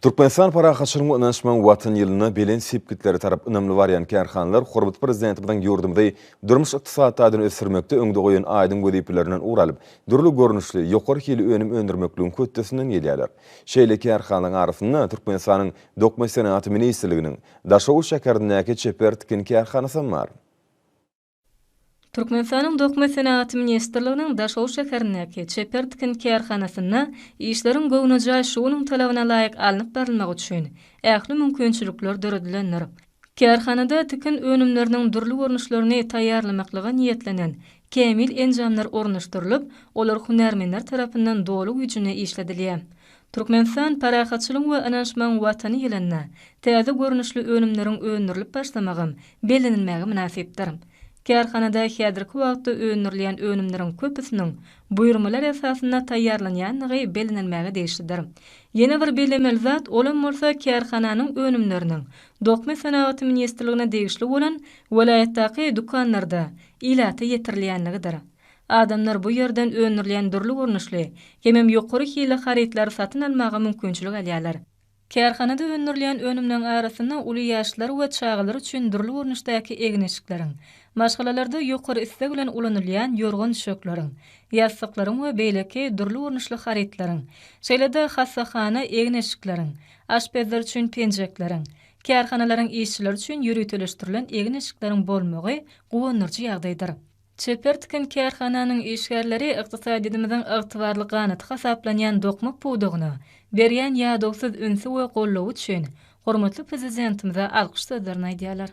Türkmenistan parahatçylygyň we ynanyşmagyň Watany ýylynda belent sepgitlere tarap ynamly barýan kärhanalar hormatly Prezidentimiziň ýurdumyzy durmuş-ykdysady taýdan ösdürmekde öňde goýan aýdyň wezipelerinden ugur alyp, dürli görnüşli, ýokary hilli önüm öndürmekligiň hötdesinden gelýärler. Şeýle kärhanalaryň arasynda Türkmenistanyň Dokma senagaty ministrliginiň Daşoguz şäherindäki Çeper tikin kärhanasy hem bar. Türkmenistanyň Dokma senagaty ministrliginiň Daşoguz şäherindäki Çeper tikin kärhanasynda işleriň göwnejaý şu günüň talabyna laýyk alnyp barylmagy üçin ähli mümkinçilikler döredilendir. Kärhanada tikin önümleriniň dürli görnüşlerini taýýarlamaklyga niýetlenen kämil enjamlar ornaşdyrylyp, olar hünärmenler tarapyndan doly güýjünde işledilýär. Türkmenistan parahatçylygyň we ynanyşmagyň Watany ýylynda täze görnüşli önümleriň öndürilip başlamagam bellenilmäge mynasypdyr. Kärhanada häzirki wagtda öndürilýän önümleriň köpüsiniň buýurmalar esasynda taýýarlanýandygy bellenilmäge degişlidir. Ýene bir bellemeli zat, olam bolsa kärhananyň önümleriniň Dokma senagaty ministrligine degişli bolan welaýatdaky dükanlarda ilata ýetirilýänligidir. Adamlar bu ýerden öndürilýän dürli görnüşli hemem ýokary hilli harytlary satyn almaga mümkinçilik alýarlar. Kärhanada öndürilýän önümleň arasynda uly ýaşlylar we çagalar üçin dürli görnüşdäki egin-eşikleriň, maşgalalarda ýokary isleg bilen ulanylýan ýorgan-düşekleriň, ýassyklaryň we beýleki dürli görnüşli harytlaryň, şeýle-de hassahana egin-eşikleriň, aşpezler üçin penjekleriň, kärhanalaryň işçileri üçin ýöriteleşdirilen egin-eşikleriň bolmagy guwandyryjy ýagdaýdyr. Çeper tikin kärhananyň işgärleri ykdysadyýetimiziň ygtybarly ganaty hasaplanýan dokma pudagyna berýän ýadawsyz ünsi we goldawy üçin hormatly Prezidentimize alkyş sözlerini aýdýarlar.